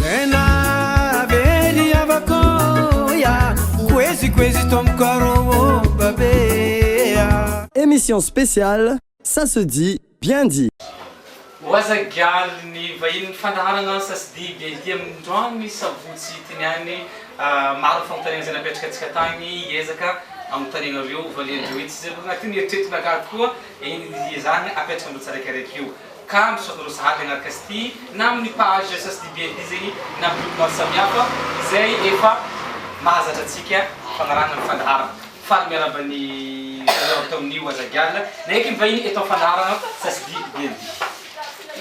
Tena very havako ya Kwezi kwezi tomkaro babe ya. Émission spéciale Ça se dit, bien dit. Wazagialy ny vahinin'ny fandaharana Ça se dit, bien dit amindroany sabotsy teny ihany. Maro ny fanontaniana izay napetraka antsika tagny, hiezaka anontanianareo valiandreo etsy izay agnatin'ny eritreretinakahy tokoa iny hiezahana apetraka amindreo tsiraikaraiky io. Ka misaotra anareo sahady hanaraka azy ity na amin'ny page Ça se dit bien dit zegny na amin'ny groupe maro samihafa izay efa mahazatra antsika fagnarahana ny fandaharana. Faly miarahaba ny zareo ato amin'ny Wazagial naiky ny vahiny eto amin'ny fandaharana Ça se dit bien dit.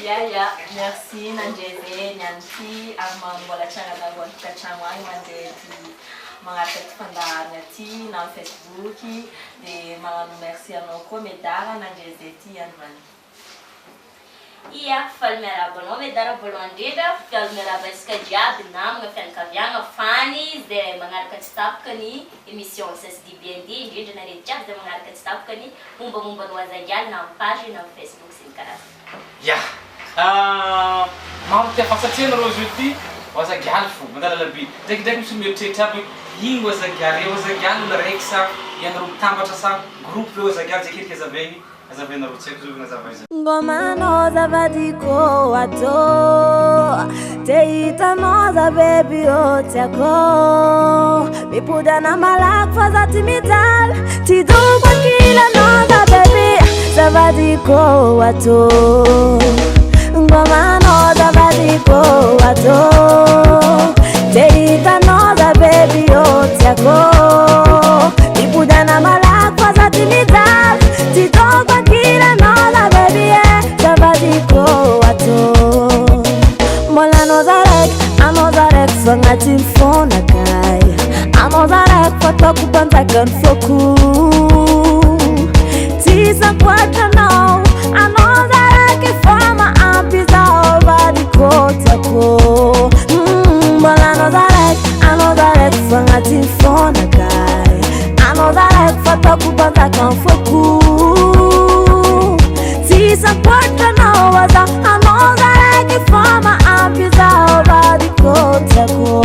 Ya ya, merci nandre ze niany ty ary mbola tsy agnanango an-tokantragno agny mandeha ty magnaraka ty fandaharagna ty na am facebook de magnano merci anao koa Medara nandre ze ty androany. Ia, faly miarahaba anao Medara voalohany indrindra, faly miarahaba antsika jiaby, namagna, fianakaviagna, fany zay magnaraka tsy tapaka ny émission Ça se dit bien dit, indrindra nareo jiaby zay magnaraka tsy tapaka ny mombamomba ny Wazagialy na amin'ny page na amin'ny Facebook sy ny karazany. Ya! Maro tia fantatria nareo izy io ty Wazagialy fo, mandalala be. Ndraikindraiky misy olo mieritreritra aby hoe ino Wazagialy, e Wazagialy olo araiky sa ianareo mitambatra sa groupe ve Wazagialy zay kelika azavaigny. Azavainareo tsy haiko zao nazava izay. Ngoma zavadiko ato Te hitanao za baby ô tiako Mipody ana malaky fa za tsy mijaly Tsy doko ankilanao za baby Zavadiko ato Ngomanao zavadiko ato Te hitanao za baby ô tiako Mipody ana malaky fa za tsy mijaly Tsy doko ankilanao za baby e Zavadiko ato Mbola anao za raiky, anao za raiky fa agnatin'ny fônakay Anao za raiky fa ataoko mpanjakan'ny fôko Tsisy ankoatra anao, anao za raiky fa mahampy zaho vadiko tiako Mbola anao za raiky, anao za raiky fa agnatin'ny fônakay Anao za raiky fa ataoko mpanjakan'ny fôko Tsisy ankoatra anao aza, anao za raiky fa mahampy zaho vadiko tiako.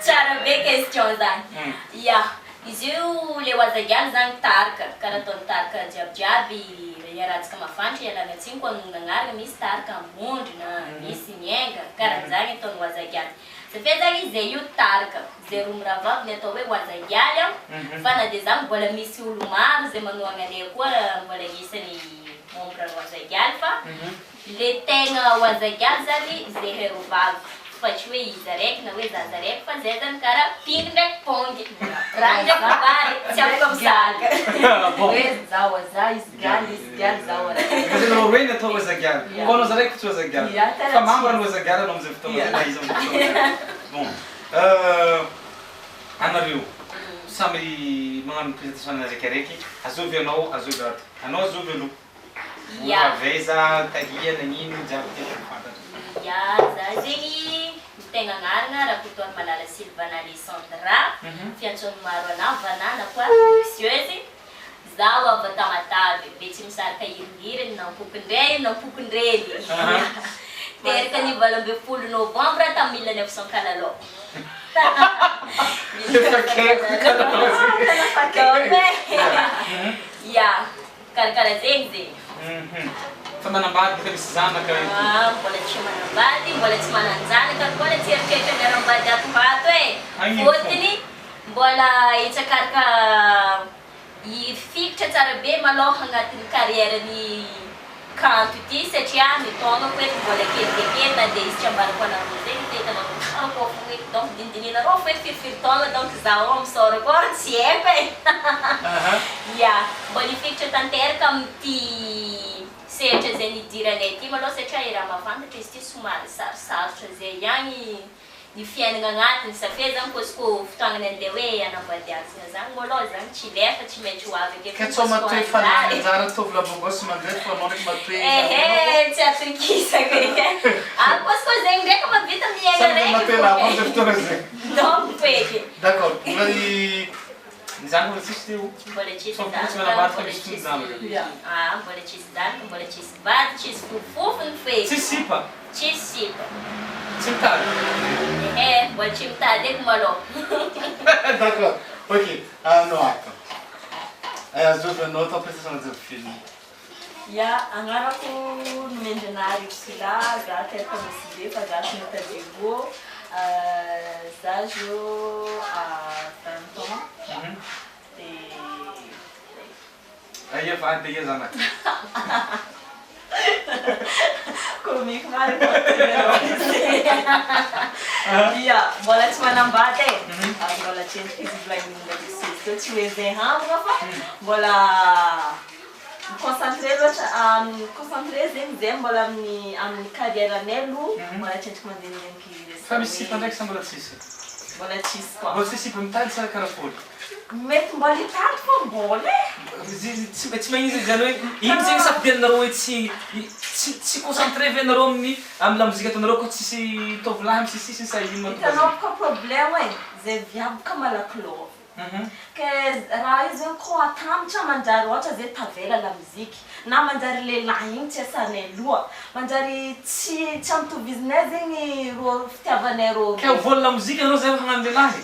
Tsara be question zany. Ya, izy io le Wazagialy zany tarika, karaha ataon'ny tarika jiaby jiaby iarahantsika mafantra ialana tsiny koa anonona agnarana, misy tarika Ambondrona, misy Miainga, karan'zany ataon'ny Wazagialy. Zafia zany izy zay io tarika, zay roa mirahavavy ny atao hoe Wazagialy an, fa na dia zany mbola misy olo maro zay manohagna anay koa mbola agnisan'ny membre ny Wazagialy fa Le tegna wazagialy zany zehay roa vavy fa tsy hoe izy araiky na hoe zaza araiky fa zay zany kara pingy ndraiky pongy, rano ndraiky vary tsy afaka misaraka. Hoe za waza, izy galy, izy galy, za waza. Fa zay nareo roe ny atao wazagialy. Koa anao zaraiky tsy wazagialy. Fa membre ny wazagialy anao amizay fotoagna zay na izy amizay fotoagna zay. Bon. Anareo samy magnano présentation anazy araikiaraiky, azovy anao, azovy ato. Anao azovy aloha. Ya. Avy aiza, tahia, nagnino, jiaby tiako ho fantatra. Ya, za zegny ny tegna agnarana Rakotoarimalala Sylvana Alessandra, fiantsoan'ny maro anah Vanah na koa Luxueuse. Zaho avy a Tamatave, Betsimisaraka hiringiriny, nampokondray, nampokondreny. Teraka ny 18 novambra tamin'ny mille neuf cent kalalao. Efa akaiko kalalao zegny. Donc e, ya. Karakara zegny zegny. Fa manambady efa misy zanaka io. Ah, mbola tsy manambady, mbola tsy manan-janaka, mbola tsy eritreritra ny hanambady ato ho ato e. Fôtony mbola hitsakaraka hifikitra tsara be malôha agnatin'ny carrière-n'ny kanto ity satria ny taonako eto mbola kely dia kely na dia izy tsy ambarako anareo zegny dia hitanareo misôra koa fogna eto donc dinidinihinareo fo eto firifiry taona donc zaho ao misôra koa tsy haiko e ya mbola hifikitra tanteraka amin'ity sehatra izay nidiranay ity malôha satria i raha mahafantatra izy ity somary sarosarotra zay ihany Ny fiainagna agnatiny, ça fait zany kôsy kô fotoagnany andeha hoe hanambadiantsina zany môlô zany tsy lefa tsy maintsy ho avy ake Ka tsao matoe fanahy anjara tovolahy bogosy mandre fo anao ndraiky matoe Ehe tsy atokisako eky e. Ah kôsy kô zegny ndraiky mahavita miaigna Samy raiky manantena fô amizay fotoana zay. Donc eky. D'accord, mbola i ny zanaka mbola tsisy teo. Mbola tsisy Fa mbola tsy zanaka, manambady fa mbola misy tsisy zanaka. Ah, mbola tsisy zanaka, mbola tsisy vady, tsisy fofofofony feky. Tsisy sipa? Tsisy sipa. Tsy mitady? Ehe, mbola tsy mitady eky malôha. D'accord, ok, anao ato. Azovy anao atao prestation jiaby film. Ya, agnarako Nomendrinary Priscilla, za teraka Nosy Be fa za tonga ta Diego. Za zao 20 ans. De Aia vady aia zanaka? Comique marina. Ya, mbola tsy manambady e. Ary mbola tsy endrika izy volagniny ndraiky izy teo tsy hoe zay hambagna fa mbola mi-concentré loatra, mi-concentré zegny zay mbola amin'ny amin'ny carrière anay aloha mbola tsy endrika mandinidiniky resaka Fa misy sipa hoe ndraiky sa mbola tsisy? mbola tsisy koa. Mbola tsisy sipa mitady sa karakory? Mety mbola hitady fa mbola e. Tsy tsy magnino zay zany hoe ino zegny safidianareo hoe tsy tsy tsy concentré ve nareo amin'ny amin'ny lamozika ataonareo koa tsisy tovolahy amin'ny sisisisiny sa ino mahatonga Hitanao azy? boka problème e, zay viavy boka malaky lôva. Ke raha io zegny koa atambatra manjary ohatra zay tavela lamoziky na manjary lehilahy igny tsy asanay loha, manjary tsy tsy ampitovizinay zegny rô fitiavanay rô Ka voan'ny lamozika nareo zay hagnano lehilahy?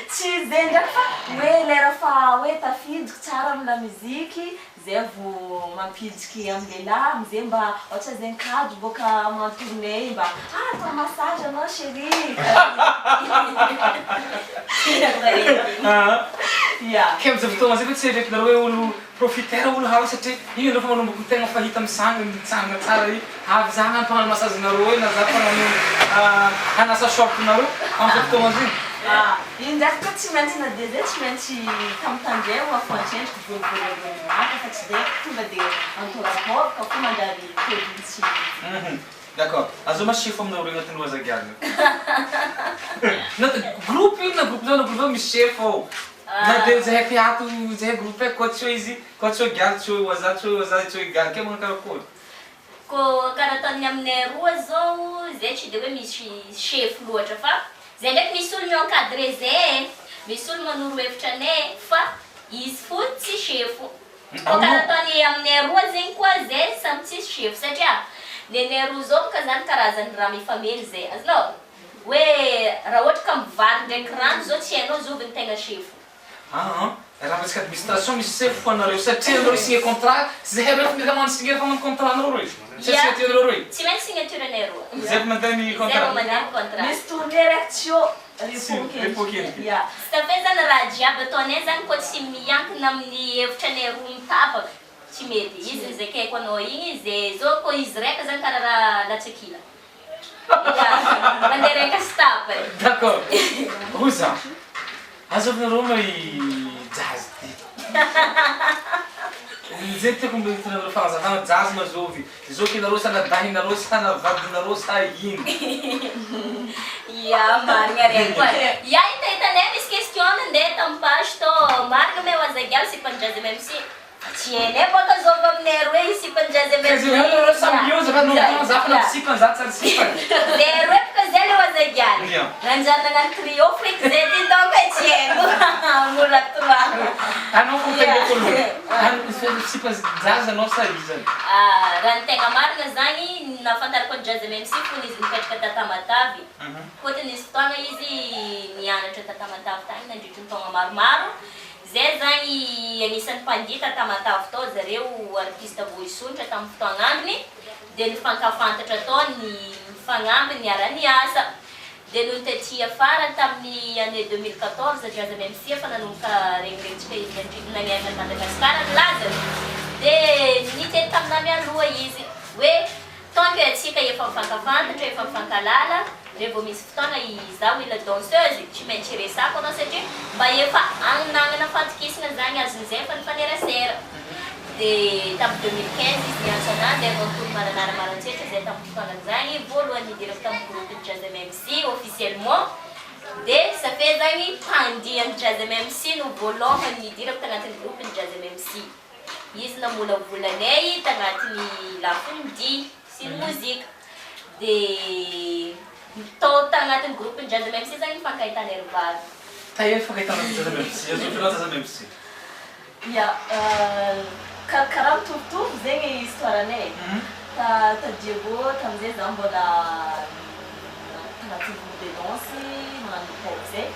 Tsy zay ndraiky fa hoe lera fa hoe tafidiko tsara amy lamoziky zay vo mampidiky amy lehilahy amizay mba ohatra zegny kajy boaka magnano tournée mba ah atao massage anao chérie. Ya. Ke amizay fotoagna zay ve tsy eritreretinareo hoe olo profiteur olo hafa satria igny anareo fa manomboka tegna fa hita misanga mitsangana tsara i avy za hagnano mpagnano massage nareo eo na za mpagnano hanasa short nareo amizay fotoagna zay. Ah, io ndraiky koa tsy maintsy na dia zay tsy maintsy tamitandremagna fô antrendriky volovolovoly maka fa tsy de tonga de antoraboaka fô manjary tôdiny tsy D'accord. Azao ma chef aminareo agnatin'ny Wazagiana. Na groupe io na groupe zao na groupe zao misy chef ao. Na de zahay mpiato zahay groupe e koa tsy hoe izy koa tsy hoe Gialy tsy hoe Waza tsy hoe Waza tsy hoe Gialy ke magnano karakory. Kô karaha ataon'ny aminay roa zao zay tsy de hoe misy chef loatra fa zay ndraiky misy olo mi-encadrer zay e, misy olo manoro hevitra anay fa izy fo tsy chef. Kô karaha ataony aminay roa zegny koa zay samy tsisy chef satria nenay roa zao boka zany karazany raha mifamely zay azonao? Hoe raha ohatra ka mivary ndraiky rano zao tsy hainao zovy ny tegna chef. Aa raha resaka administration misy chef ho anareo satria nareo signer contrat zahay reo efa mila magnano signer fa magnano contrat nareo roe tsy Ya, signature nareo roe tsy maintsy signature anay roa. zay vao mandeha ny Zay vao contrat. mandeha ny contrat. Misy tournée raiky tsy eo Tsy repos kendriky. Ya. Tsy tafay zany raha jiaby ataonay zany koa tsy miankina amin'ny hevitra anay roa mitapaka tsy mety izy nozakaiko anao igny ze zao koa izy raika zany karaha raha latsak'ila ya mandeha raika sy tapany. D'accord. Rosa, azovinareo ma i jazz ty? Zay tiako mba hitondrana fanazavana jazz ma zovy? Zoky nareo sa anadahinareo sa na vadinareo sa ino? Ya marigna regny koa. Ya hitahitanay misy question nandeha tam page tô marigna me wazagialy sipan'i Jazz MMC. Fa tsy hainay bôka zôvy aminay roe i sipan'i Jazz Ka MMC. zay nareo samby eo za fa za fa nampisipany za tsary sipany. Zay roe bôka zay le wazagialy. Ya. Nanjary nagnano trio feky zay ty donc e tsy haiko. Mbola trois. Anao fô Ya. tegna kolo. Ano sipan'i Jazz anao sa izany? Ah, raha ny tegna marina zagny, nahafantarako an'i Jazz MMC fony izy nipetraka ta Tamatave. Fôtony nisy fotoagna izy nianatra ta Tamatave tagny nandritry ny taogna maromaro. Zay zagny agnisan'ny mpandihy ta Tamatave tao zareo artiste voisonitra tamin'ny fotoagn'androny. Dia nifankafantatra tao, nifagnamby, niara-niasa. Dia nony taty afara tamin'ny année 2014 Jazz MMC efa nanomboka regniregnitsika izy nandritry nanerana an'i Madagasikara ny lazany dia niteny taminà mialoha izy hoe tant que antsika efa mifankafantatra efa mifankalala revo misy fotoagna izaho hila danseuse tsy maintsy resako anao satria mba efa agnagnana fatokisagna zagny azon'izay efa nifanerasera dia tamin'ny 2015 izy niantso anà dia nanontolo Mananara Maroantsetra izay tamin'ny fotoanan'izany voalohany nidirako tamin'ny groupe ny Jazz MMC officiellement dia ça fait zagny mpandihy an'ny Jazz MMC no voalohany nidirako tagnatin'ny groupe ny Jazz MMC. Izy namolavola anay tagnatin'ny lafiny dihy sy ny. mozika. De tao tagnatin'ny groupe-n'ny Jazz MC zany nifankahitanay ry vavy. Taia nifankahitana ny Jazz MC? Azon'ny fianao Jazz MC? Ya, karaha mitovitovy zegny histoire-nay e. Ta ta Diego tamin'izay za mbola tagnatin'ny groupe de danse magnano hip hop zay,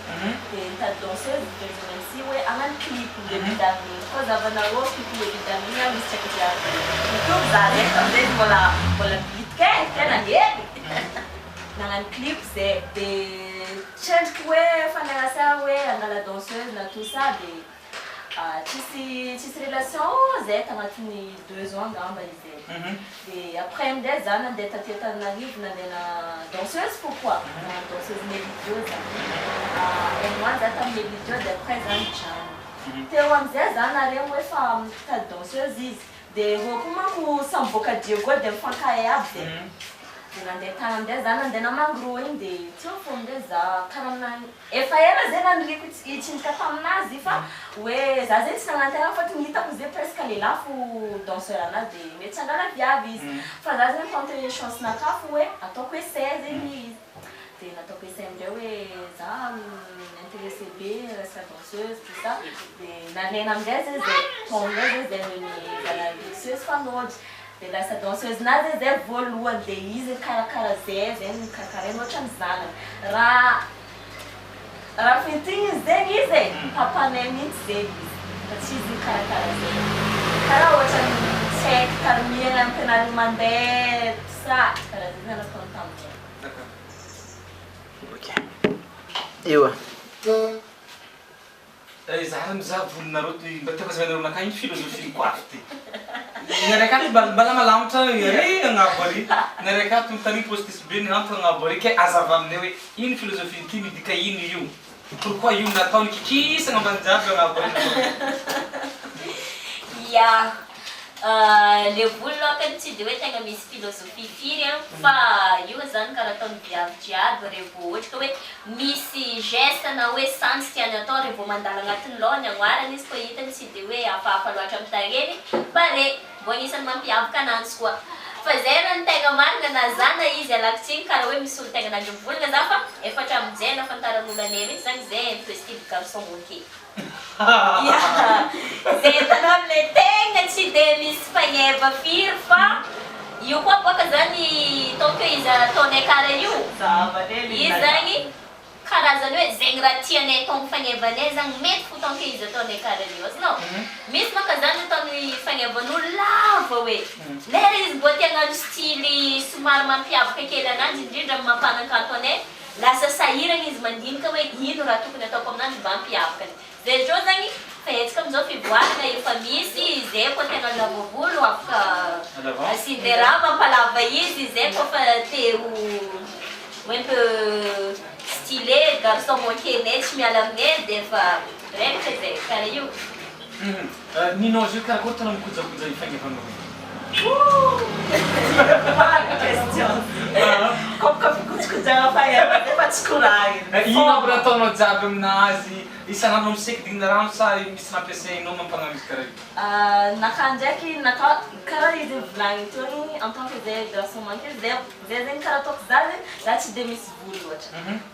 de nitady danseuse Jazz MC hoe hagnano clip le bidamine. Koa zahavanareo clip le bidamine misy tsaiky jiaby mitovy za raiky tamin'izay izy mbola mbola bitika e, tena hely. Nagnano clip zay de tsy endriky hoe fanerasera hoe hangala danseuse na tout ça de Tsisy tsisy relation zay tagnatin'ny 2 ans angamba izy zay. De après amizay za nandeha taty Antananarivo nandeha na danseuse fô koa, nagnano danseuse Melidio za. Un mois za tamin'ny Melidio de après za nijanona. Teo amizay za nare hoe fa mitady danseuse izy. De reo koa manko samy boaka Diego de mifankahay aby de. De nandeha tany amizay za nandeha namangy rô igny de teo fô amizay za karaha na- Efa ela zay naniriako hitsindrika taminazy fa hoe za zay tsy nagnantena fôtony hitako izy hoe presque lehilahy fo danseur anazy de mety tsy hangala viavy izy fa za zay ni-tenter chance nakahy fo hoe ataoko essai zegny izy de nataoko essai amindray hoe za mi-interesse be resaka danseuse tout ça de nalaina amindray zay zay tao amindray zay zay noho ny zalahy danseuse fa nody de lasa danseuse nazy zay zay voalohany de izy nikarakara zay zay nokarakarainy ohatran'ny zanany raha Raha fintininy zegny izy e, papanay mihitsy zegny izy fa tsy izy nikarakara zegny. Karaha ohatran'ny tsy haiko tarimiagna ampianarigny mandeha tout ça, karaha zegny zany nataony taminay. Ok. Ewa. Za ary mizaha volonareo ty mba tiako azavainareo aminakahy ino philosophie ny coiffe ty. Ny araiky ato mba malamalamatra ary agnabo ary, ny araiky ato mitarihy postiche be ny antoko agnabo ary ke azava aminay hoe ino philosophie ty midika ino io, pourquoi io natao nikikisagna ambany jiaby agnabo ary. Ya, le volo lokany tsy de hoe tegna misy philosophie firy an, fa io zany karaha ataon'ny viavy jiaby revo ohatra ka hoe Misy geste na hoe sanjy tiany atao revo mandalo agnatin'ny lohany agnoarany izy koa hitany tsy de hoe hafahafa loatra amin'ny tarehiny pare mbô agnisan'ny mampiavaka ananjy koa fa zay raha ny tegna marina na za na izy ialako tsiny karaha hoe misy olo tegna nandry mivolagna za fa efa hatramin'izay nafantaran'olo anay mihitsy zany zay un peu style garçon manqué ya zay hitanao amle tegna tsy de misy fagneva firy fa io koa bôka zany tant que izy ataonay kara io izy zany karazany hoe zegny raha tianay atao amin'ny fagnevanay zany mety fo tant que izy ataonay kara io azonao misy manko zany ataony fagnevan'olo lava hoe lera izy mbô te hagnano style somary mampiavaka kely ananjy indrindra amin'ny maha mpanakanto anay Lasa sahirana izy mandinika hoe ino raha tokony ataoko aminanjy mba hampiavaka ny zay zao zany fa hetsika amizao fivoarana efa misy zay koa tegna lava volo afaka asiana raha mampalava izy zay koa fa te ho un peu stylé garçon manqué nay tsy miala aminay de efa raikitra zay karaha io. Ninao zio karakory tanao mikojakoja io fagnevana io. Maro question. Comme ka fikojakojana fagneva nefa tsy korahina. Ino aby raha ataonao jiaby aminazy isan'andro miseky digna rano sa misy raha ampiasainao mampagnano izy karaha io? Naka ndraiky naka karaha izy nivolagniny teo igny en tant que zay garçon manqué zay zay zegny karaha ataoko za zegny za tsy de misy volo loatra.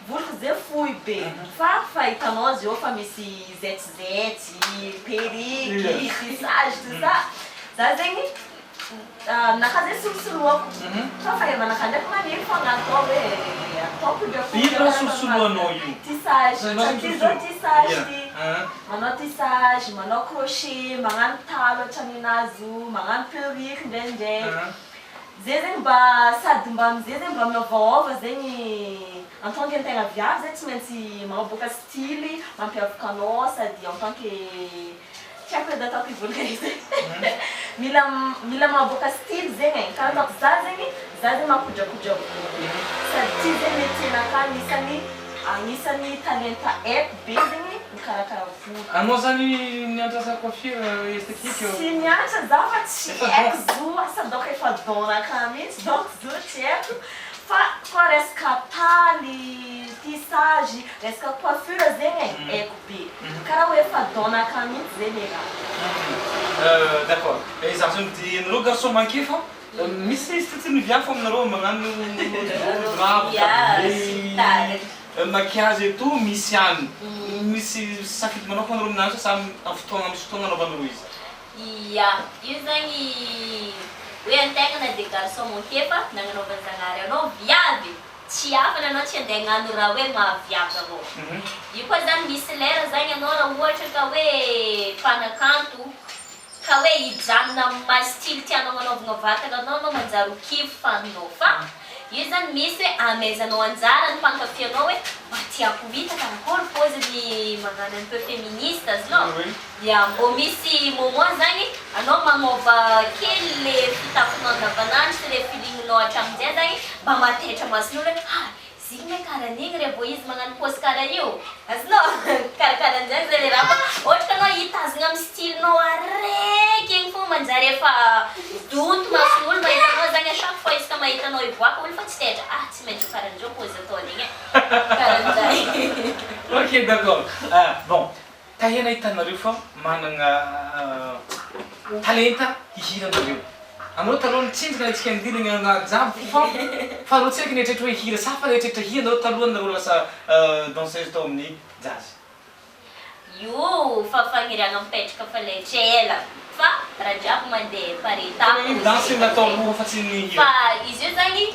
Voloko zay fohy be fa fahitanao azy eo fa misy zetizety, perruque, tissage tout ça, za zegny aminakahy zegny solosoloako fa fahaizanakahy ndraiky maniry fogna atao hoe ataoko ndraiky Ino raha solosoloanao io? Tissage, ty zao tissage ty, manao tissage, manao crochet, magnano talo hatraminazy io, magnano perruque ndraindray. Zay zegny mba sady mba amizay zegny mba miovaova zegny en tant que antegna viavy zay tsy maintsy magnaboaka style mampiavaka anao sady en tant que tsy haiko edy ataoko hivolagna izy mila mila magnaboaka style zegny e karaha ataoko za zegny za zegny makodrakodra volo sady ty zegny métier nakahy agnisan'ny agnisan'ny talenta haiko be zegny mikarakara volo. Anao zany nianatra asa coiffure esthétique eo? Tsy nianatra za fa tsy haiko zo asa donc efa don nakahy mihitsy donc zo tsy haiko fa koa resaka taly, tissage, resaka coiffure zegny e haiko be karaha hoe efa don nakahy mihitsy zegny le raha. D'accord, za zao mijery anareo garçon manqué fa misy izy ty. Tsy ny viavy fa aminareo magnano robe Ya, tablier, maquillage et tout misy ihany. Misy safidy manokana anareo aminazy sa samy amin'ny fotoagna misy fotoagna anaovanareo izy? Ya, io zagny hoe antegna na de garçon manqué fa nagnanaovan'ny Zagnahary anao viavy, tsy afana anao tsy andeha hagnano raha hoe mahaviavy anao. Io koa zany misy lera zagny anao raha ohatra ka hoe mpanakanto ka hoe hijanona amin'ny maha style tianao agnanaovagna vatagna anao anao manjary ho kivy faninao fa io zany misy hoe amezanao anjara ny mpankafy anao hoe mba tiako ho hita karakory paoziny magnano un peu féministe azonao. Ya, mbô misy moment zagny anao magnova kely le fitafinao andavanandro sy le feeling-nao hatramin'izay zagny mba mahatehitra mason'olo hoe ha zigny me karaha an'igny re vao izy magnano paozy karaha io, azonao? Karakaran'izany zay le raha fa ohatra ka anao hitazogna amin'ny style-nao araiky igny fô manjary efa donto mason'olo mahita anao zagny à chaque fois izy ka mahita anao hivoaka olo fa tsy taitra ah tsy maintsy ho karahan'izao paozy ataony igny e, karahan'izay. Ok d'accord, ah bon Tahena hitanareo fa managna talenta hihira nareo. Anareo taloha nitsinjaka antsika nidinagna na jiaby fo fa fa reo tsaiky nieritreritra hoe hihira sa fa nieritreritra hihira nareo taloha nareo lasa danseuse tao amin'ny jazz. Io fa fagniriagna mipetraka fa letra ela fa raha jiaby mandeha par étape Ny danse natao aloha fa tsy ny hira. Fa izy io zagny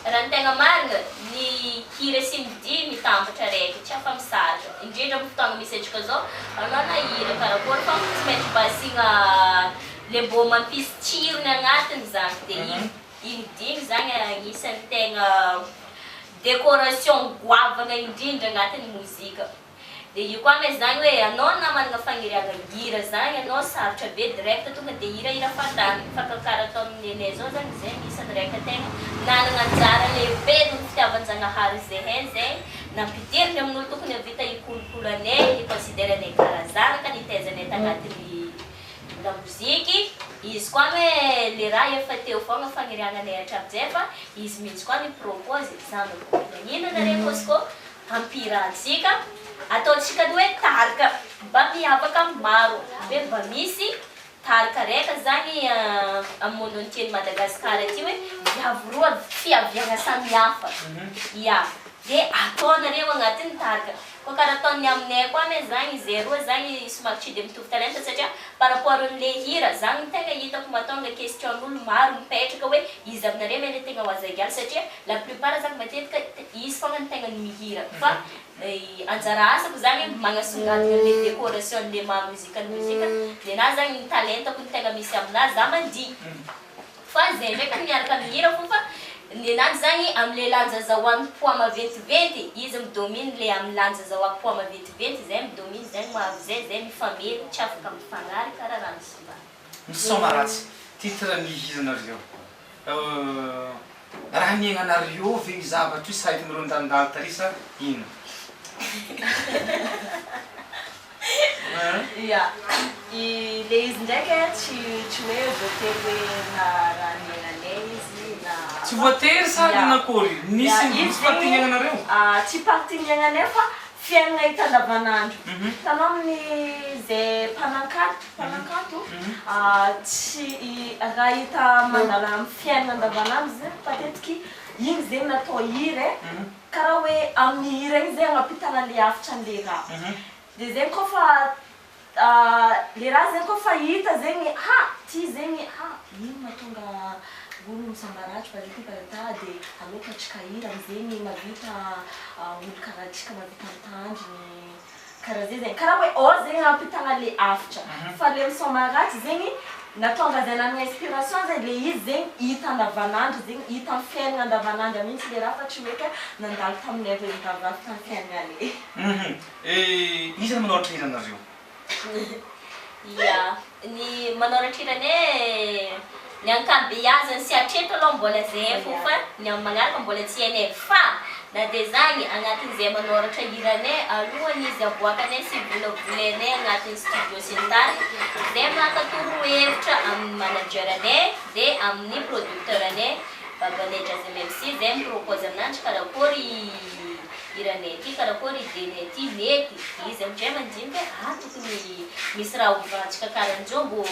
Raha ny tegna marigna, ny hira sy ny dihy mitambatra araiky, tsy afa-misaraka. Indrindra amin'ny fotoagna misy antsika zao, anao na hihira karakory fa tsy maintsy mba asiagna le mbô mampisy tsirony agnatiny zany. De igny igny dihy igny zany agnisan'ny tegna décoration goavagna indrindra agnatin'ny mozika. De io koa anie zany hoe anao na manana fagniriagna hihira zany anao sarotra be direct tonga de hirahira fahatany fa ka kara ataon'i Nene zao zany zay anisany raika tegna nanagna anjara lehibe noho ny fitiavan-jagnahary zehay zay nampidiriny amin'olo tokony havita hikolokolo anay ni-considere anay kara zanaka nitaiza anay tagnatin'ny lamoziky izy koa anie le raha efa teo fogna fagniriagnanay hatramizay fa izy mintsy koa ni-propose zanako nagnino nareo kôsiko Hampirantsika, ataontsika ny hoe tarika mba miavaka amin'ny maro, hoe mba misy tarika raika zany amin'ny monde entier-n'i Madagascar aty hoe viavy roa fiaviagna samihafa, ya, de ataonareo agnatin'ny tarika. Koa karaha ataon'ny aminay koa anie zany zay roa zany somary tsy de mitovy talenta satria par rapport an'le hira, zany no tegna hitako mahatonga question-n'olo maro mipetraka hoe iza aminareo ve le tegna ho azagialy satria La plupart zany matetika izy fogna no tegna mihira fa anjara asako zany magnasongadina le décoration le maha mozika ny mozika, nenahy zany ny talentako no tegna misy aminazy za mandihy fa zay ndraiky miaraka mihira fô fa nenahy zany amle lanja azahoany poids maventiventy izy mi-domine le amy lanja azahoako poids maventiventy zay mi-domine zay maro zay zay mifameno tsy afaka mifagnary karaha rano sy vary. Misaoma ratsy titre ny hiranareo. Raha niaignanareo ve io zavatra io sa hitanareo nandalondalo tary sa inona? Ya, i le izy ndraiky a tsy tsy hoe voatery hoe na raha niaignanay izy na. Tsy voatery sa Ya. nanakôry? Ya, Nisy izy nisy partie zegny niaignanareo? tsy partie niaignanay fa fiaignana hita andavanandro. Hitanao amin'ny zay mpanakanto Mpanakanto, tsy raha hita mandala amin'ny fiainana andavanandro zegny matetiky igny zegny natao hira e, karaha hoe amin'ny hira igny zegny agnapitana le hafatra an'le raha, de zegny koa fa le raha zegny koa fa hita zegny ha ty zegny ha ino mahatonga olo misambaratry patati patata de aleo ataontsika hira amizegny mahavita olo karaha antsika mahavita mitandrigny. Karaha zay zegny, karaha hoe ao zegny ampitagna le hafatra, fa le misaoma ratsy zegny natonga zay nanagna inspiration zay le izy zegny hita andavanandro zegny, hita am fiainagna andavanandro mintsy le raha fa tsy hoe ka nandalo taminay vehivavy tam fiaignanay. Hum iza no manoratra hiranareo? Ya, ny manoratra hiranay ny ankabeazany sy hatreto aloha mbola zahay fo fa ny amin'ny magnaraka mbola tsy hainay fa na dia zany agnatin'izay manoratra hiranay alohan'izy aboakanay sy volavolainay agnatin'ny studio sy ny tariny zay maka torohevitra amin'ny manager anay dia amin'ny producteur anay babanay Jazz MMC zay mi-propose aminandry karakory. hiranay ty, karakôry idée-nay ty mety, izy amindray mandinika hoe ah tokony misy raha ovantsika karan'izao mbô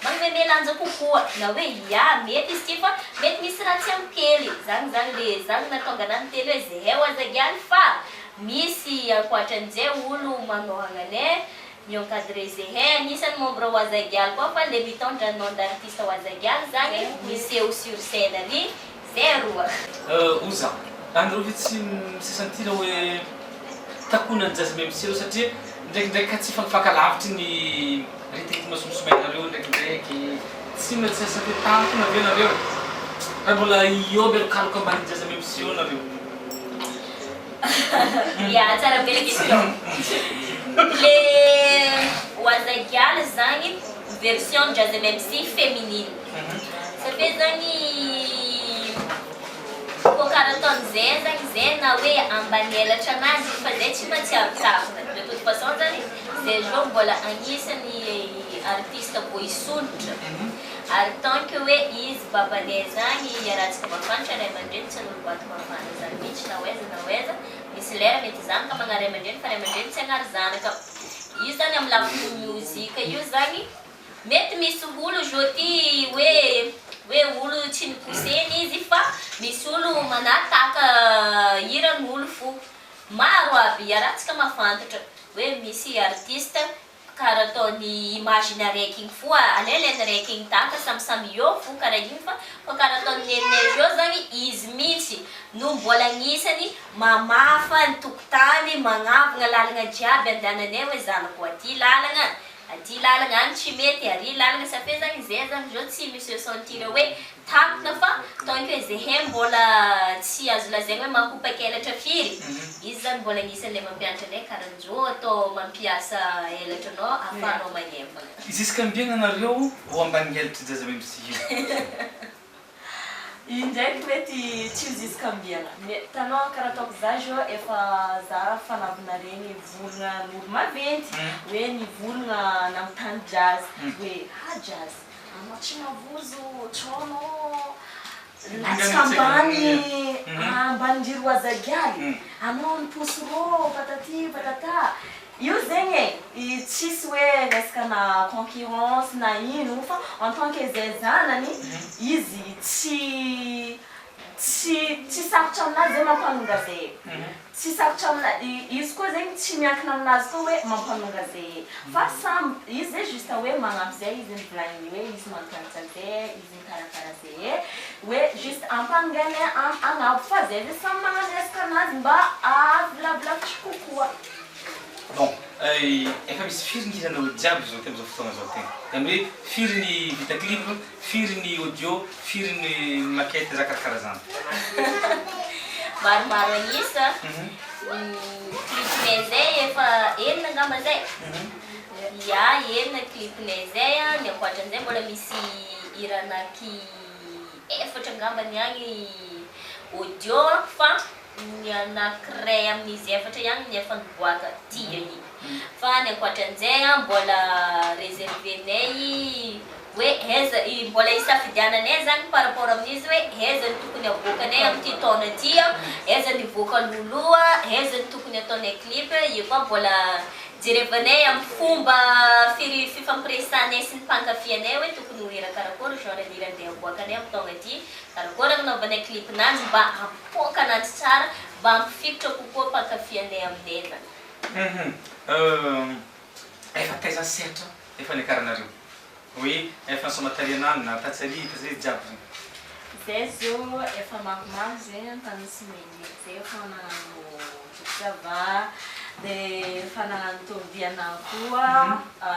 Manomeme lanja kokoa na hoe ya mety izy ity fa mety misy raha tsy ampy kely zany zany le zany nahatonga anah niteny hoe zeheo aza giany fa misy ankoatran'izay olo manohagna anay mi encadrer zehay anisany membre wazagialy koa fa le mitondra nom d'artiste wazagialy zany miseho sur scène ary zay roa. Oza, anareo ve tsy mi se sentir hoe takonan'ny jazzme miseho satria ndraikindraiky ka tsy mifankalavitry ny rythme somosomainareo ndraikindraiky tsy mba tsy se takona ve nareo raha mbola eo mialokaloka ambanin'ny jazzme miseho nareo? Ya, tsara be le question. Le Wazagialy zagny version Jazz MMC féminine. Ça fait zagny koa karaha ataon'izay zagny zay na hoe ambany elatra anazy fa zay tsy mahatsiaro takona. De toute façon zany zay zao mbola agnisan'ny artiste vao hisondrotra ary tant que hoe izy babanay zagny iarahantsika mafantatra ray aman-dreny tsy hanolo-bato mafana zany mihitsy na ho aiza na ho aiza. Misy lera mety zanaka magnary ray aman-dreny fa ray aman-dreny tsy hagnary zanaka. Io zany amin'ny lafiny mozika io zagny mety misy olo zao ty hoe hoe olo tsy ni-pousser-ny izy fa misy olo manataka hiran'olo fo. Maro aby iarahantsika mahafantatra hoe misy artiste Kara ataony image-ny araiky igny fo alailany raiky igny tahaka samisamy eo fo kara igny fa fa kara ataony neninay zao zany izy mintsy no mbola agnisany mamafa ny tokotany magnavagna lalagna jiaby andehananay hoe zanako aty lalagna aty lalagna agny tsy mety ary lalagna ça fait zany zay zany zao tsy mi se sentir hoe Takona fa tant que zehay mbola tsy azo lazaigna hoe mahopaky elatra firy, izy zany mbola agnisan'ilay mampianatra anay karan'zao atao mampiasa elatra anao ahafahanao magnembana. Zisk'ambiagna nareo ho ambanin'ny elatry Jaza MC io? Io ndraiky mety tsy ho zisk'ambiagna. Hitanao karaha ataoko za zao efa za fanambina regny vorogna n'olo maventy hoe nivolagna nanontany jazz hoe ha jazz Anao tsy mavozo tsao anao latsaka ambany ambanin-dry Roazagialy, anao miposy rô patati patata, io zegny e tsisy hoe resaka na concurrence na ino fa en tant que zay zanany izy tsy Tsy tsy sarotra aminazy zay mampanonga zay e. Tsy sarotra amina izy koa zegny tsy miankina aminazy koa hoe mampanonga zay e. Fa samy izy zay juste hoe magnampy zay izy nivolagniny hoe izy mampianatra zay, izy mikarakara zay e. Hoe juste ampanongainay agnabo fa zay zay samy magnano resaka anazy mba ahavilavilavitry kokoa. Bon, efa misy firy ny hiranareo jiaby zao ty amizao fotoagna zao ty? Zany hoe firy ny vita clip, firy ny audio, firy ny maquette raha karakara zany? Maromaro an'isa, ny clip-nay zay efa enina angamba zay, ya enina clip-nay zay an, ny ankoatran'izay mbola misy hira anaky efatra angambany agny audio fa Ny anakiray amin'izy efatra ihany no efa niboaka tia iny. Fa ny ankoatran'izay mbola reserver-nay hoe aiza, mbola isafidiananay zany par rapport amin'izy hoe aiza no tokony aboakanay amin'ity taona ity, aiza no hivoaka alohaloha, aiza no tokony ataonay clip, io koa mbola jerevanay amin'ny fomba firy fifampiresahanay sy ny mpankafy anay hoe tokony ho hira karakory genre ny hira andeha aboakanay amin'ny taogna ity, karakory agnanaovanay clip-nazy mba Poaka anaty tsara mba hampifikitra kokoa mpankafy anay aminay zany. Hum efa taiza sehatra efa niakaranareo? Hoe efa nisomatariana na tatsary tatsary jiaby zegny. Zay zao efa maromaro zay an tany Simene zay efa nagnano Java de efa nagnano Tour-Diana koa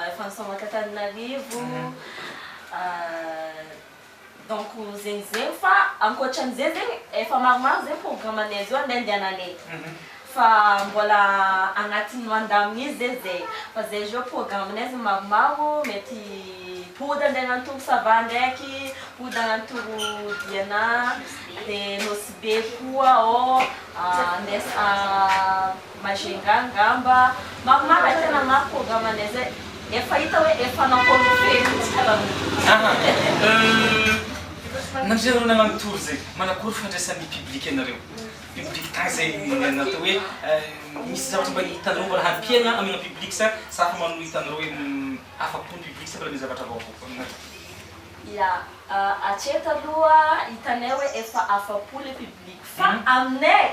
efa nisaoma t'Antananarivo Donc zegny zegny fa ankoatran'izay zegny efa maromaro zegny programme-nay zao andeha andehananay fa mbola agnatin'ny mandamina izy zay zay fa zay zao programme-nay zegny maromaro mety hipody andeha hagnano tour sava ndraiky, hipody hagnano tour Diana, de Nosy Be koa ao, andeha Majunga angamba, maromaro e tena maro programme-nay zay. Efa hita hoe efa nampalofeno mihitsy karaha. Aha. Nandritra nareo nagnano tour zay, manakory fandraisan'ny public anareo? Public tagny zay natao hoe misy zavatra mba hitanareo mbola hampiana amena public sa sa hafa manohy hitanareo hoe afa-po ny public sa mbola misy zavatra vaovao aminareo? Ya, hatreto aloha hitanay hoe efa afa-po le public fa aminay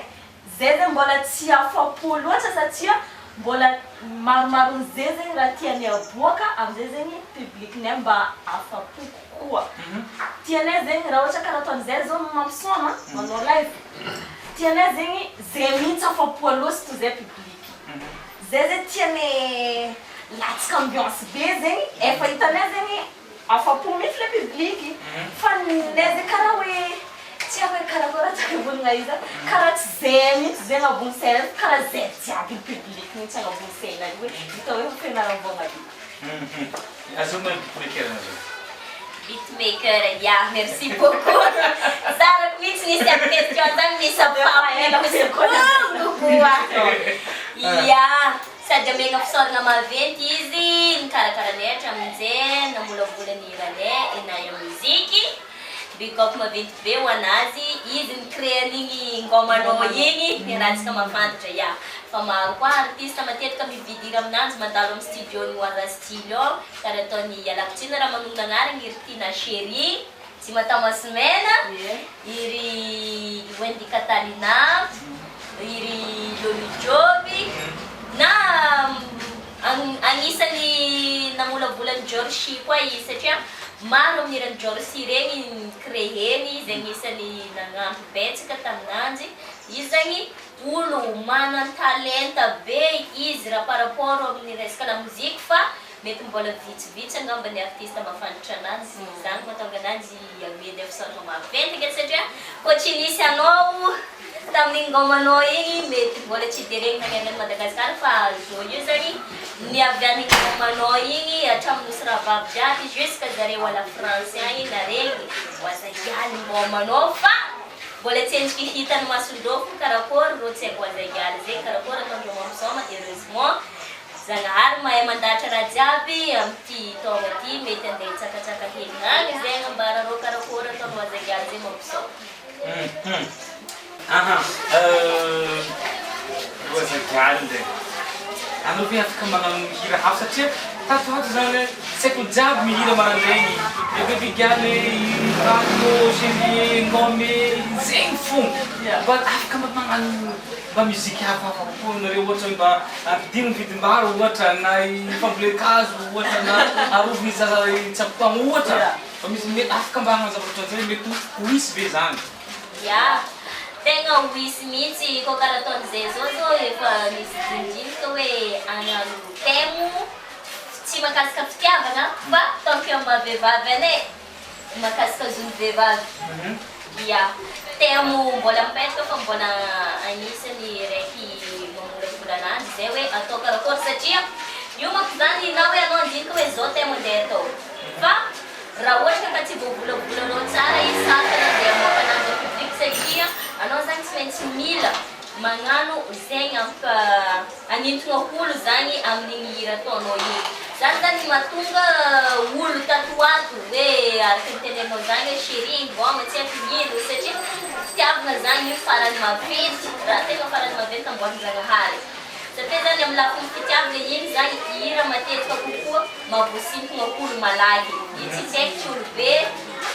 zay zegny mbola tsy afa-po loatra satria mbola maromaron'ze zegny raha tianay aboaka amizay zegny public-nay mba afa-po kokoa. Tianay zegny raha ohatra karaha ataon'izay zao mampisaona manao live, tianay zegny zay mihitsy afa-po aloha sy toy zay public. Zay zegny tianay latsaka ambiance be zegny, efa hitanay zegny afa-po mihitsy le public fa ninay zegny karaha hoe tsy haiko hoe karakory ataoko hivolagna izy a, karaha tsy zay mihitsy zegny ambony scène fa karaha zay jiaby ny public mihitsy agnabony scène io hoe hita hoe fianaram-boagna be. Azonao ny beatmaker anareo. Beatmaker, ya merci beaucoup. Zarako mihitsy nisy aby question zany misy ampahameloko koa. Ya. Sady omegna fisaoragna maventy izy nikarakara anay hatramin'izay namolavola ny hiranay Enaya Music. Big up maventy be ho anazy, izy ni-créer an'igny ngômanao igny hiarahantsika mahafantatra ya. Fa maro koa artiste matetika mividy hira aminanjy mandalo amin'ny studio-n'i Waza Style ao, karaha ataon'i ialako tsiny raha manonona agnaragna i ry Tina Chérie, Tsimatamasimena, i ry Wendy Catalina, i ry Lolo Joby, na agnisan'ny namolavola an'i Georgie koa izy satria maro amin'ny hiran'i Georgie regny ni-créer-ny izy, agnisan'ny nagnampy betsaka taminanjy, izy zagny olo manan-talenta be izy raha par rapport amin'ny resaka lamoziky fa Mety mbola vitsivitsy angamba ny artiste mahafantatra ananjy, izany mahatonga ananjy amidy fisaorana maventy ange satria koa tsy nisy anao tamin'iny ngômanao iny mety mbola tsy de regny nanerana an'i Madagascar fa zao io zany ny avy any ngômanao iny hatramin'ny nosy rahavavy jiaby jusque zareo à la France agny naregny wazahialy ngômanao fa mbola tsy endriky hitan'ny masondreo fo karakôry rô tsy haiko wazahialy zegny karakôry ataondreo mampisaoma heureusement Zagnahary mahay mandahatra raha jiaby amity taogna ty mety andeha hitsakatsaka hely agny zay agnambara rô karakôry ataonao azagialy zay mampisao. Hum aha ro azagialy ndray anao ve afaka magnano hira hafa satria tato ho ato zany tsy haiko jiaby mihira marandraigny le bebe gialy rato chérie ngôme zegny fogna mba afaka mba magnano Mba musique hafahafa kokoa nareo ohatra hoe mba ampidino ny vidim-bary ohatra na fambolen-kazo ohatra na arovy ny zaza tsapotagno ohatra fa misy mety afaka mba hagnano zavatra ohatran'izay mety ho hisy ve zany? Ya, tegna ho hisy mihitsy koa karaha ataon'izay zao zao efa nisy dinidinika hoe hagnano thème tsy mahakasika fitiavana fa tant que amin'ny maha vehivavy anay Mahakasika zon'ny vehivavy. Ya. Thème mbola mipetraka fa mbola agnisan'ny raiky mamolavola ananjy zay hoe atao karakôry satria io manko zany na hoe anao andinika hoe zao thème andeha atao fa raha ohatra ka tsy voavolavolanao tsara izy sarotra ny andeha hamoaka ananjy au public satria anao zany tsy maintsy mila magnano zegny afaka Anintona olo zany amin'igny hira ataonao igny. Zany zany mahatonga olo tato ho ato hoe araka ny teneninao zany hoe chérie ngôma tsy haiko ino satria fitiavagna zany io farany maventy, raha tegna farany maventy namboarin-jagnahary. Satria zany amin'ny lafiny fitiavagna igny zany hira matetika kokoa mahavoasintogna olo malaky. Io tsy tsy haiko tsy olo be,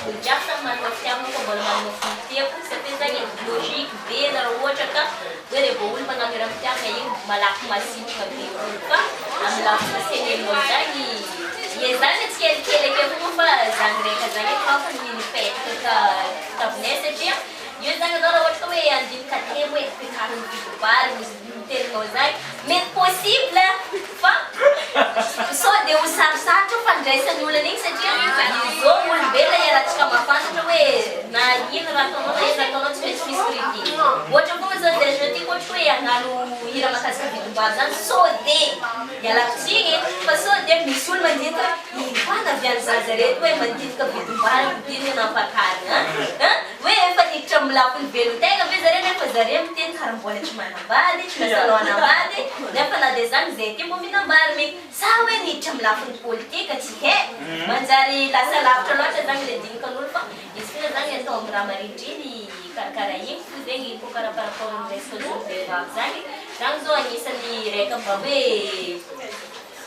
olo jiaby samy managna fitiavagna fa mbola managna fo mitia fo satria zany logique be raha ohatra ka Hoe revô olo magnano hiram-pitiavagna igny malaky masintoka be olo fa amy lafiny teneninao zagny iezahana tsikelikely akeo fogna fa zagny raika zagny eky manko ny mipetraka ka tavinay satria io zagny anao raha ohatra ka hoe andinika telo hoe ampiakariny vidim-bary ozy ny teninao zagny mety possible fa sao de ho sarosarotra fandraisan'ny olona an'igny satria izao olombelona iarahantsika mahafantatra hoe na ino raha ataonao na ino raha ataonao tsy maintsy misy critique. Ohatra foana zao de je tiako ohatra hoe hagnano hira mahakasika vidim-bary zany sao de ialako tsiny e, fa sao de misy olo mandinika hoe ino koa navian'ny zaza reto hoe mandinika vidim-bary ampidinina na ampakarina an! Hoe efa niditra amin'ny lafiny velon-tegna ve zare nefa zare miteny kara mbola tsy manambady, tsy lasa aloha hanambady, nefa na dia zany zay aty mbô mihinam-bary mi. Sa hoe niditra amin'ny lafiny politika, tsy hay. Manjary lasa lavitra loatra zany le dinikan'olo fa izy foana zany atao amin'ny raha marindriny karakara igny fo zegny ko kara par rapport amin'ny resaka zon'ny vehivavy zany, zany zao agnisan'ny raika mba hoe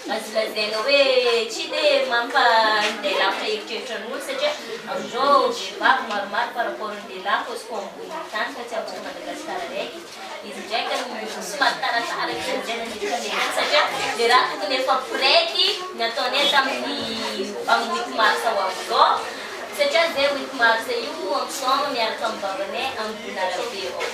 Azo lazaina hoe tsy dia mampandeha lavitra eritreritra ny olo satria amin'izao vehivavy maromaro par rapport ny lehilahy kôsiko ambonin'ny tany fa tsy amintsika Madagasikara araiky izy ndraika somary taratara kely zay nandritra ny ela satria le raha tokony efa prêt ny ataonay tamin'ny amin'ny huit mars ho avy zao satria zay huit mars io misaoma miaraka amin'ny babanay ambony arabe ao.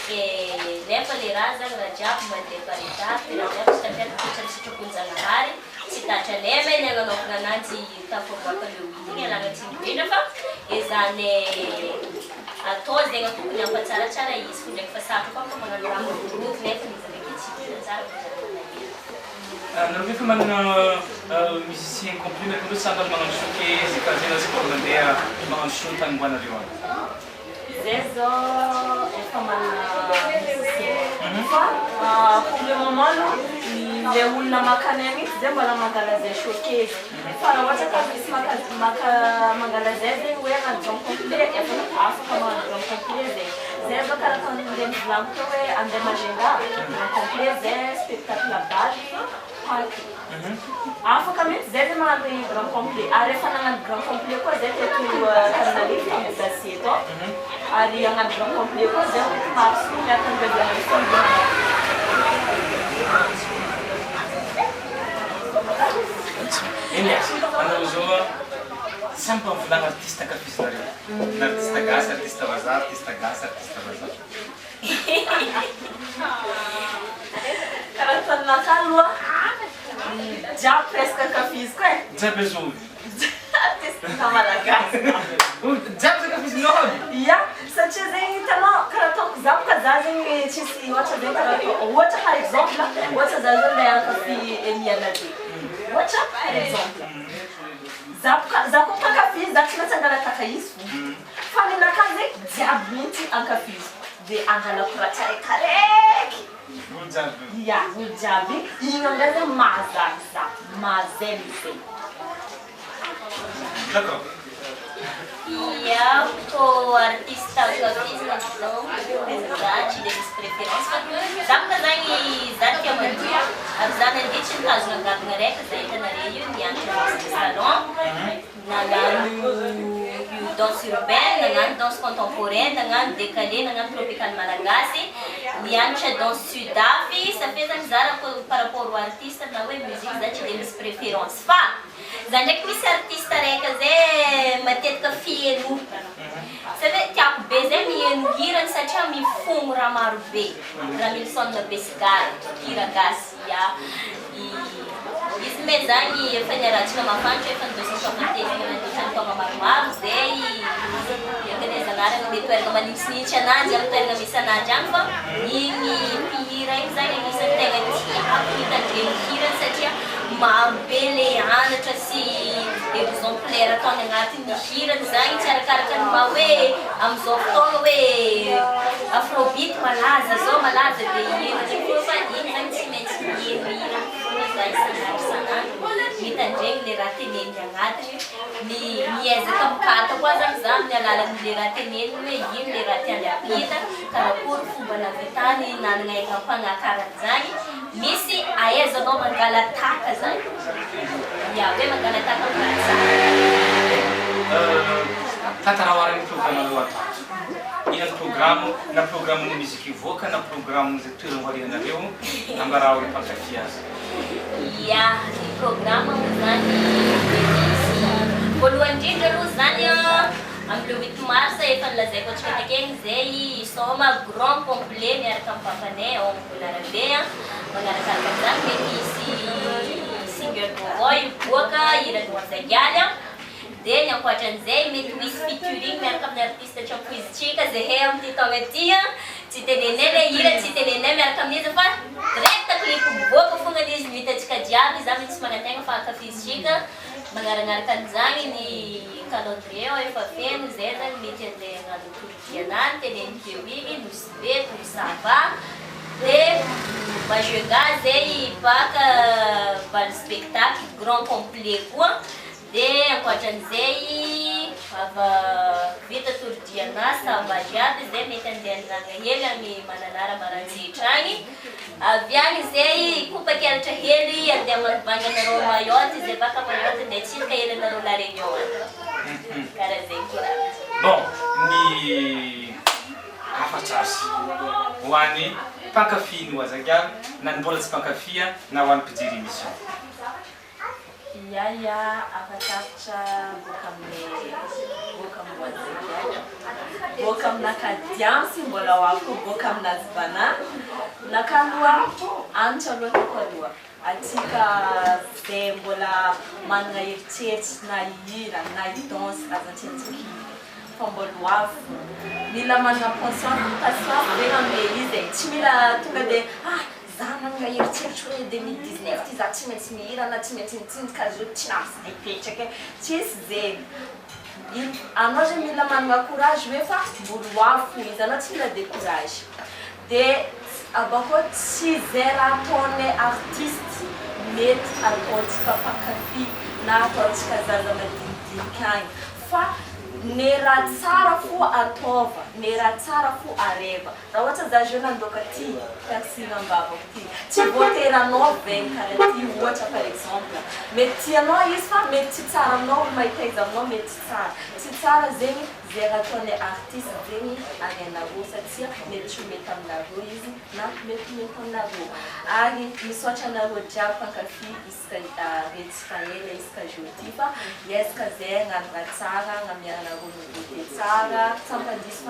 Dia nefa le raha zany raha jiaby mandeha par étape, raha jiaby tsy tafita toetra ny sitrapon-janahary, tsy tratranay me ny agnanaovagna ananjy tafaboaka le huit igny alagna tsiny indrindra fa ezahanay atao zegny tokony hampatsaratsara izy fo ndraiky fa sarotra koa fa magnano raha miroborobo nefa izy aveke tsy vita tsara vao mampalahelo. Nareo ve efa manana musicien complet miaraka aminareo sa andalo magnano showcase karaha zay na tsy mbola mandeha magnano show tany ombanareo any? Zay zao efa manana musicien fa pour le moment aloha le olona maka anay mihitsy zay mbola mangala zay showcase fa raha ohatra ka misy maka maka mangala zay zegny hoe hagnano grand complet efa afaka magnano grand complet zay, zay zao karaha ataon'le nivolaniko teo hoe andeha Majunga grand complet zay spectacle baly party. Afaka mihitsy zay zay magnano grand complet ary efa nagnano grand complet koa zay teto Antananarivo tamin'ny Dacia tao ary hagnano grand complet koa zay huit mars io miaraka amin'ny Revolution Eny e, anareo zao samy mba mivolagna artiste ankafizinareo, na artiste gasy, artiste vazaha, artiste gasy, artiste vazaha. Karaha ataon'nakahy aloha jiaby presque ankafiziko e. Jiaby azovy? Artiste malagasy. Jiaby zay ankafizinao aby? Ia, satria zegny hitanao karaha ataoko za boka za zegny tsisy ohatra zegny karaha atao ohatra par exemple ohatra za zao ndeha hankafy Eliana be ohatra par exemple za boka za koa mpankafy za tsy maintsy angala tahaka izy fo. Fa ninakahy zegny jiaby mihitsy ankafiziko de angalako raha tsaraikaraiky. Olo jiaby. Ia, olo jiaby, igny amizay zegny mahazaka za, mahazay zegny. D'accord. Ia, ko artiste ankafizina zao za tsy de misy préférence fa za moka zagny za tia mandihy ary za nandihy tsy nitazona gadona raiky za hitanareo io nianatra danse de salon. Nagnano io danse urbaine, nagnano danse contemporaine, nagnano décalé, nagnano tropical malagasy, nianatra danse sudaf, ça fait zany za raha par rapport au artiste na hoe musique za tsy de misy préférence fa za ndraiky misy artiste raika zay matetika fiheno ça fait tiako be zay miheno hirany satria mifogno raha maro be, Ramilison Besigara, hira gasy ya. Izy me zany efa niaratsika mafantra efa nidosy fahafatesana nandritra ny taogna maromaro zay Ankanezanarana ame toerana manintsinintsy ananjy amy toerana misy ananjy agny fa igny mpihira igny zany agnisan'ny tegna tiako mitandregny hirany satria maro be le anatra sy exemplaire ataony agnatin'ny hirany zany tsy arakaraka ny maha hoe amizao fotoagna hoe afrobeat malaza zao malaza de iheno ndraiky foa fa igny zany tsy maintsy miheno hira foana za isan'andro isan'andro mitandregny le raha teneniny agnatiny ny miezaka mikata koa zany za amin'ny alalan'le raha teneniny hoe ino le raha tiany ampita karakory fomba nahavitany nanana aingam-panahy karan'zany misy ahaizanao mangala tahaka zany ya hoe mangala tahaka amin'ny raha tsara. Tantarao ary ny programme-nao ato ato. Inona ny programme, na programme-n'ny musique hivoaka na programme izay toerana ho alehanareo, ambarao ny mpankafy azy. Ya, ny programme moa zany dia misy, voalohany indrindra aloha zany an, amin'ny le huit mars efa nolazaiko antsika takeny izay hisaoma grand complet miaraka amin'ny papanay ao Ambohimanarabe an, manarakaraka an'izany mety hisy single vaovao hivoaka hiran'i Wazaigaly an, Dia ny ankoatran'izay mety ho hisy featuring miaraka amin'ny artiste tsy ampoizintsika zahay amin'ity taogna ity an! Tsy tenenay le hira, tsy tenenay miaraka amin'iza fa direct clip mivoaka fognany izy no hitantsika jiaby, za mihitsy tsy manantegna fa ankafizintsika. Magnaragnaraka an'izany ny calendrier efa feno zay zany mety andeha hagnano tour dianany teneniko teo igny, Nosy Be, Tour Sava, de Majunga zay baka bal spectacle grand complet koa. Dia ankoatran'izay, ava vita tour diana samba jiaby zay mety andeha anilagna hely any Mananara Maranjehitra agny. Avy agny zay hikopakelatra hely andeha manivangy anareo Mayotte zay baka Mayotte andeha hitsidika hely anareo La Réunion agny. Karaha zegny koragna. Bon, ny hafatra azy ho an'ny mpankafy ny Wazagal na ny mbola tsy mpankafy na ho an'ny mpijery émission. Ia ia afa-tapitra boaka amin'ny boaka amin'ny Boazeky boaka amina Kadiansy mbola ho avy koa boaka amina Zibana naka aloha anitra aloha ataoko aloha atsika zay mbola manana eritreritry na hihira na hi-danse aza tsy antsika fa mbola ho avy mila manana conscience patience zegny amle izy e tsy mila tonga de ah Za manana eritreritro hoe 2019 ty za tsy maintsy mihira na tsy maintsy mitsinjaka zo tsy lafo za hipetraka e, tsisy zegny, anao zegny mila manana courage hoe fa mbol ho avy fo izy, anao tsy mila decourage, de abakeo tsy zay raha ataonay artiste mety ataontsika mpankafy na ataontsika zaza madinidinika agny fa ny raha tsara fo ataova, ny raha tsara fo areva. Raha ohatra za jeune andoaka ty piercing ambavako ty, tsy voatery anao veigny karaha ty ohatra par exemple, mety tianao izy fa mety tsy tsara aminao, olo mahita izy aminao mety tsy tsara, tsy tsara zegny ze raha ataonay artiste zegny arianareo satria mety tsy ho mety aminareo izy na mety ho mety aminareo, ary misaotra anareo jiaby mpankafy isaka retsaka ela isaka jeudi fa hiezaka zay hagnano raha tsara hagnamianareo nouveauté tsara, tsy hampandiso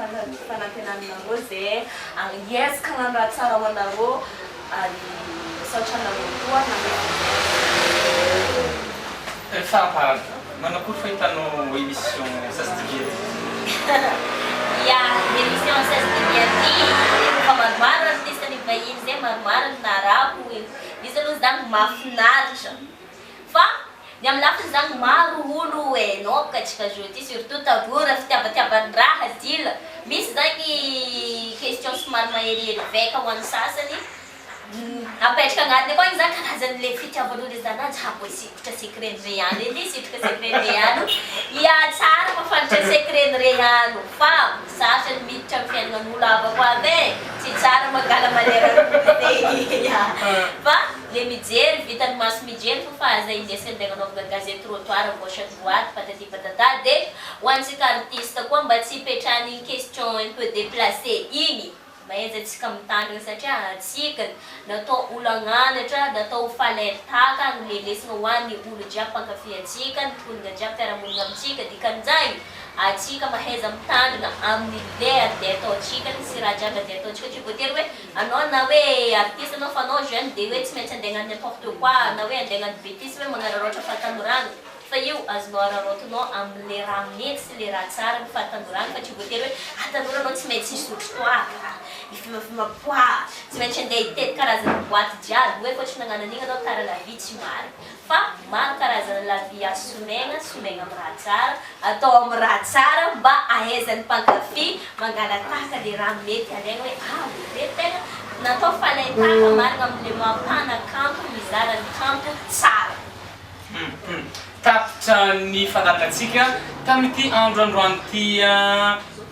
fanantenanareo zay hiezaka hagnano raha tsara ho anareo ary misaotra anareo koa nanome. Faramparany, manakory fahitanao émission Ça se dit bien dit? Ya, émission Ça se dit bien dit efa maromaro artiste ny vahiny zay maromaro ny narako, izy aloha zany mahafinaritra fa Ny amin'ny lafiny zany maro olo hainao mikasika jeu ty surtout tagora fitiavatiavan-draha deal misy zany question somary maherihery vaika ho an'ny sasany apetraka agnatiny akao igny zany karazany le fitiavan'olo izy zany ah mbô hisikotra secret-n'i Reano edy hisitrika secret-n'i Reano ya tsara mahafantatra secret-n'i Reano fa sarotra ny miditra amin'ny fiaignan'olo havako aby e tsy tsara mangala malera-n'olo zegny ya fa Le mijery, vitan'ny maso mijery fo fa aza indesina andeha agnanaovana gazety trottoir gauche à droite patati patata de ho antsika artiste koa mba tsy hipetrahan'igny question un peu déplacé igny mahaiza antsika mitandrina satria antsika natao olo agnanatra natao ho falertaka agnome lesona ho an'ny olo jiaby mpankafy antsika ny mponina jiaby mpiara-monina amintsika dikan'izagny antsika mahaiza mitandrina amin'ny le andeha ataontsika sy raha jiaby andeha ataontsika tsy voatery hoe Anao na hoe artiste anao fa anao jeune dia hoe tsy maintsy andeha hagnano n'importe quoi na hoe andeha hagnano betise hoe magnararaotra fahatanorana fa io azonao araraotinao amle raha mety sy le raha tsara ny fahatanorana fa tsy voatery hoe ah tanora anao tsy maintsy hisotro toaka, hifimafima poa, tsy maintsy andeha hitety karazana boite jiaby hoe koa tsy nagnano an'igny anao tara la vie tsy marigny fa maro karazana la vie azo somaigna, somaigna am raha tsara, atao am raha tsara mba ahaizan'ny mpankafy mangala-tahaka le raha mety alaigna hoe ah le reto tegna natao falain-tahaka marigna amle mampanakanto mizara ny kanto tsara. Hum tapitra ny fandaharantsika tamin'ity andro androany ity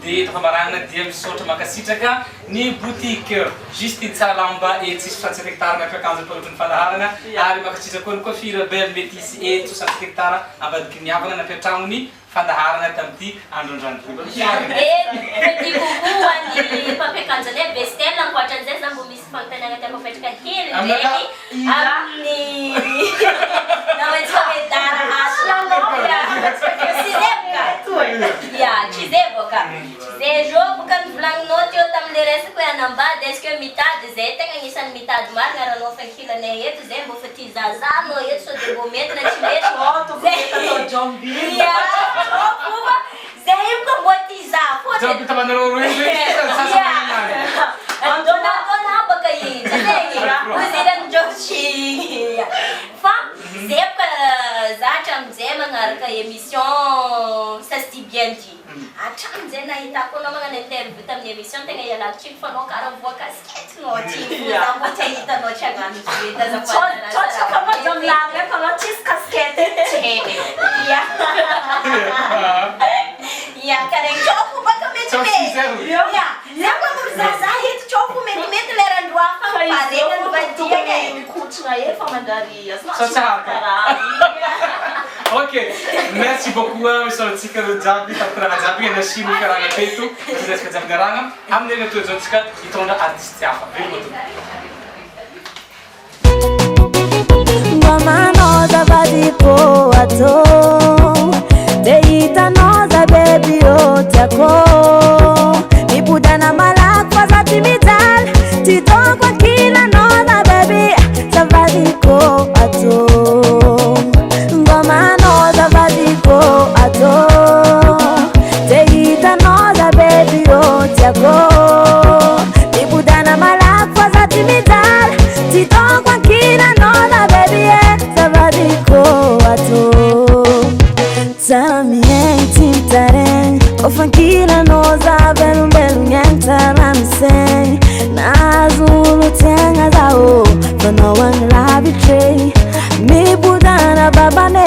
dia eto am-pamaranana dia misaotra mankasitraka ny boutique Justine Tsaralamba etsy 67 hectares nampiakanjo ny mpanolotra ny fandaharana ary mankasitraka koa ny coiffure Belle Métisse etsy 67 hectares ambadiky ny havana nampiantrano ny fandaharana tamin'ity andro androany ity. Mba miarina. Eh petit coucou ho an'ny mpampiakanjo anay Bestel ankoatran'izay za mbo misy fanontaniana tiako apetraka kely ndraiky amin'ny namantsika Medara ato tsy zay boka ya tsy zay boka zay zao boka novolagninao teo tamle resaka hoe hanambady est ce que mitady zay tegna agnisan'ny mitady marigna ary anao fa ankilanay eto zay mbô fa tia zaza anao eto sao de mbô mety na tsy mety zay ya fomba zay io boka mbô tia za fôtony Jomby tavanareo roa io zay sady sasa manana ya Donatona baka igny tsy zegny oziran'i George igny fa zay boka za hatramin'izay magnano. koa anao magnano interview tamin'ny émission tegna ialako tsiny fa anao karaha voakasiketinao ty fo za mbô tsy ahitanao tsy hagnano izy edy azafady. Tsôtsôka fa anao jamilagna efa anao tsisy casquette tsy hainy. Ya. Ya, karaha tsôko baka metimety. Ya. Za koa olo zaza eto tsôko metimety lerandro hafa Fa izy eo miparegna moa nivadiagna tokony e. mikotrana hely fa manjary azonao Sao tsy haraka. karaha. Ok, merci beaucoup misaotsika reo jiaby tampirana jiaby nasino karana teto resaka jiaby niarahana amin'ny herinandro zao tsika hitondra artiste hafa. Veloma tompoko. Ngomanao zavadiko atô De hitanao za baby ô tiako Mipodana malaky fa za tsy mijaly Tsy taoko ankilanao za baby Zavadiko atô Ngomanao zavadiko atô De hitanao za baby ô tiako Mipodana malaky fa za tsy mijaly Tsy taoko ankilanao za baby e Zavadiko atô Tsara miaigny tsy mitaregny Kôfa ankilanao za velombelogny agny tsara misaigny Nahazo olo tiagna zaho fa anao agny lavitra e Mipodana babane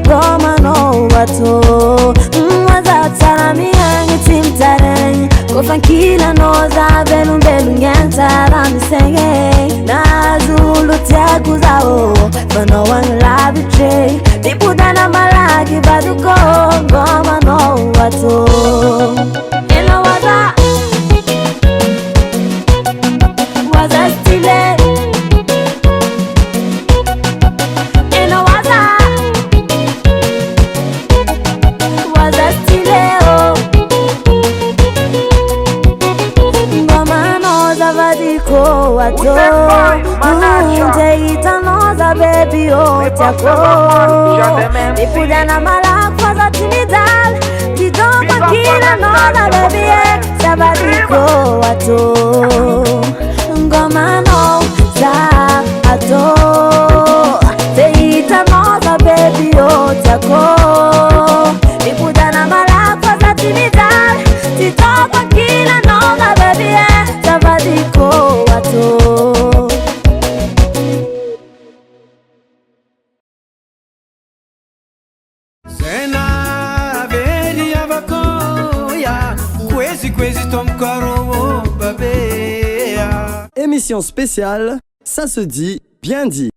gômanao atô Aza tsara miaigny tsy mitaregny Kôfa ankilanao za velombelogny agny tsara misaigny e Nahazo olo tiako zaho fa anao agny lavitra e Mipodana malaky vadiko gômanao atô Ela waza Waza stylé Ela waza Waza stylé oh Ngomanao zavadiko atô Te hitanao za baby ô tiako Mipodana malaky fa za tsy mijaly Ty taoko ankilanao za baby e Zavadiko atô Ngomanao za atô Te hitanao za baby ô tiako Mipodana malaky fa za tsy mijaly Ty taoko ankilanao za baby e Zavadiko atô Zena very avako ya Kwezi kwezi tomkaro babea Émission spéciale, ça se dit, bien dit.